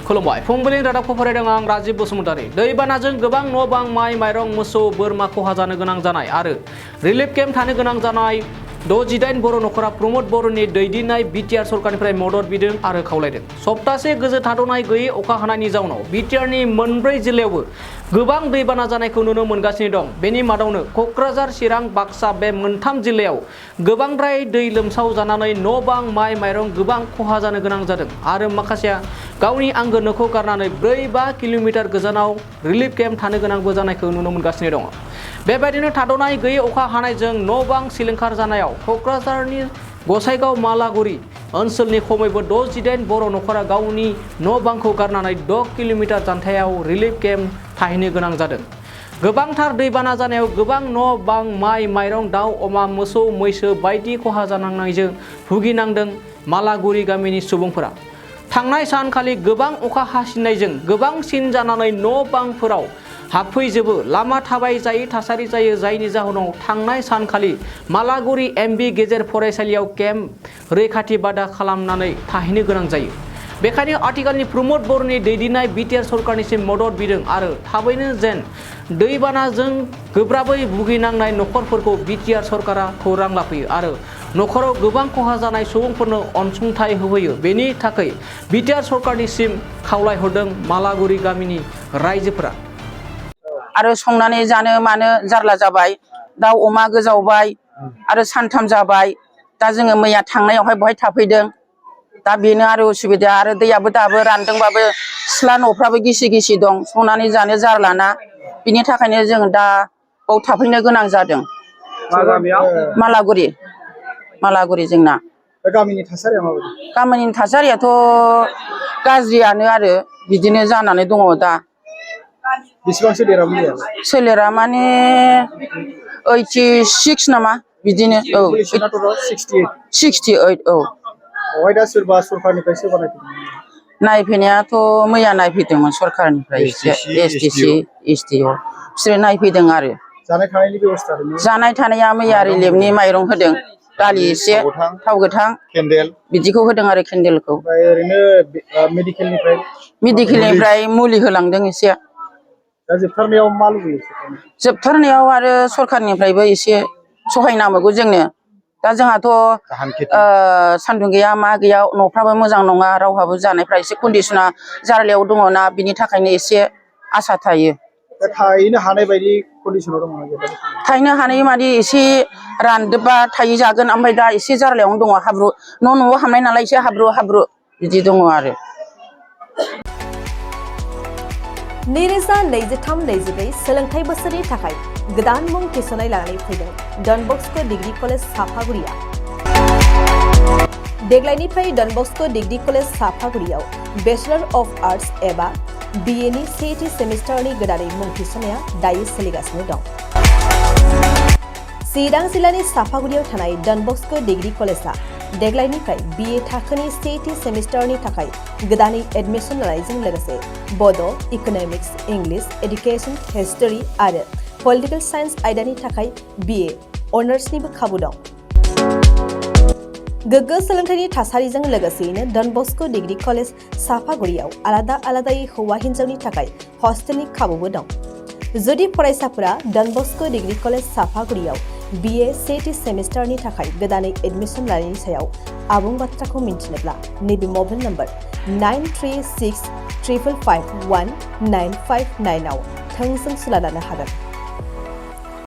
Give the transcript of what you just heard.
खुलुमबाय फुंबिलिनि रादाबखौ फरायदों आं राजीब बसुमतारी। दैबानाजों गोबां न' बां माइ माइरं मोसौ बोरमा खहा जानो गोनां जानाय आरो रिलिफ केम्प थानो गोनां जानाय 68 बर' नखरा प्रमद बर'ननि दैदेननाय बिटिआर सरकारनिफ्राय मदद बिदों आरो खावलायदों। सप्तासे गोजो थाद'नाय गैयै अखा हानायनि जाउनाव बिटिआरनि मोनब्रै जिल्लायावबो गोबां दैबाना जानायखौ नुनो मोनगासिनो दं। बेनि मादावनो क'क्राझार, चिरां, बाक्सा बे मोनथाम जिल्लायाव गोबांद्राय दै लोमसाव जानानै न' बां माइ माइरं गोबां खहा जानो गोनां जादों आरो माखासेया गावनि आंगो न'खौ गारनानै 4-5 किल'मिटार गोजानाव रिलिफ केम्प थानो गोनांबो जानायखौ नुनो मोनगासिनो दङ। बेबायदिनो थाद'नाय गैयै अखा हानायजों न' बां सिलिंखार जानायाव क'क्राझारनि गसाइगाव मालागुरि ओनसोलनि खमैबो 68 बर' नखरा गावनि न' बांखौ गारनानै 6 किल'मिटार जानथायाव रिलिफ केम्प थाहैनो गोनां जादों। गोबांथार दैबाना जानायाव गोबां न' बां माइ माइरं दाउ अमा मोसौ मैसो बायदि खहा जानांनायजों भुगिनांदों मालागुरि गामिनि सुबुंफोरा। थांनाय सानखालि गोबां अखा हासिननायजों गोबांसिन जानानै न' बांफोराव हाबफैजोबो लामा थाबाय जायै थासारि जायो, जायनि जाहोनाव थांनाय सानखालि मालागुरि एमबि गेजेर फरायसालियाव केम्प रैखाथि बादा खालामनानै थाहैनो गोनां जायो। बेखायनो आथिखालनि प्रमद बर'ननि दैदेननाय बिटिआर सरकारनिसिम मदद बिदों आरो थाबैनो जेन दैबानाजों गोब्राबै भुगिनांनाय नखरफोरखौ बिटिआर सरकारा खौरां लाफैयो आरो नखराव गोबां खहा जानाय सुबुंफोरनो अनसुंथाइ होफैयो। बेनि थाखाय बिटिआर सरकारनिसिम खावलायहरदों मालागुरि गामिनि रायजोफोरा। आरो संनानै जानो मानो जारला जाबाय, दाउ अमा गोजावबाय आरो सानथाम जाबाय। दा जोङो मैया थांनायावहाय बहाय थाफैदों। दा बेनो आरो उसुबिदा आरो दैयाबो दाबो रानदोंबाबो सिथ्ला न'फ्राबो गिसि गिसि दं, संनानै जानो जारलाना। बिनि थाखायनो जों दा बाव थाफैनो गोनां जादों। मालागुरि जोंना। गामिनि थासारिया माबायदि? गामिनि थासारियाथ' गाज्रियानो आरो बिदिनो जानानै दङ दा। बेसेबां सोलिरा? सोलेरा माने 86 नामा बिदिनो। औ 68 औ। बहाय दा सोरबा सरकारनिफ्राय सोरबा नायफैनायाथ' मैया नायफैदोंमोन सरकारनिफ्राय एसटिसि एसडिअ बिसोरो नायफैदों आरो। जानाय थानायनि बेबस्था? जानाय थानाया मैया रिलिफनि माइरं होदों, दालि एसे, थाव गोथां, केन्डेल बिदिखौ होदों आरो केन्डेलखौ। ओरैनो मेडिकेलनिफ्राय मुलि होलांदों एसे। दा जोबथारनायाव मा लुबैयो? जोबथारनायाव आरो सरकारनिफ्रायबो एसे सहाय नांबावगौ जोंनो। दा जोंहाथ' सान्दुं गैया मा गैया, न'फ्राबो मोजां नङा, रावहाबो जानायफ्रा एसे कन्डिसना जारलायाव दङना, बिनि थाखायनो एसे आसा थायो। दा थाहैनो हानाय बायदि कन्डिसनाव दङ? थाहैनो हानाय मादि एसे रानदोंबा थाहैजागोन, ओमफ्राय दा एसे जारलायावनो दङ। हाब्रु न'आव हाबनाय नालाय एसे हाब्रु बिदि दङ आरो। 2023-24 सोलोंथाइ बोसोरनि थाखाय गोदान मुं थिसननाय लानानै फैदों डन बस्क' डिग्री कलेज साफागुरिया। देग्लायनिफ्राय डन बस्क' डिग्री कलेज साफागुरियाव बेचलर अफ आर्ट्स एबा BA नि सेथि सेमिस्टारनि गोदानै मुं थिसननाया दायो सोलिगासिनो दं। चिरां जिल्लानि साफागुरियाव थानाय डन बस्क' डिग्री कलेजआ देग्लायनिफ्राय BA थाखोनि सेथि सेमिस्टारनि थाखाय गोदानै एडमिसन लानायजों लोगोसे बड', इक'नमिक्स, इंलिश, एडुकेशन, हिस्टरी आरो पलिटिकल साइन्स आयदानि थाखाय BA अनार्सनिबो खाबु दं। गोग्गो सोलोंथाइनि थासारिजों लोगोसेयैनो डन बस्क' डिग्री कलेज साफागुरियाव आलादायै हौवा हिन्जावनि थाखाय हस्टेलनि खाबुबो दं। जुदि फरायसाफोरा डन बस्क' डिग्री कलेज साफागुरियाव BA सेथि सेमिस्टारनि थाखाय गोदानै एडमिसन लानायनि सायाव आबुं बाथ्राखौ मिन्थिनोब्ला नैबे मबाइल नम्बर 9365519559 आव थोंजों सुला लानो हागोन।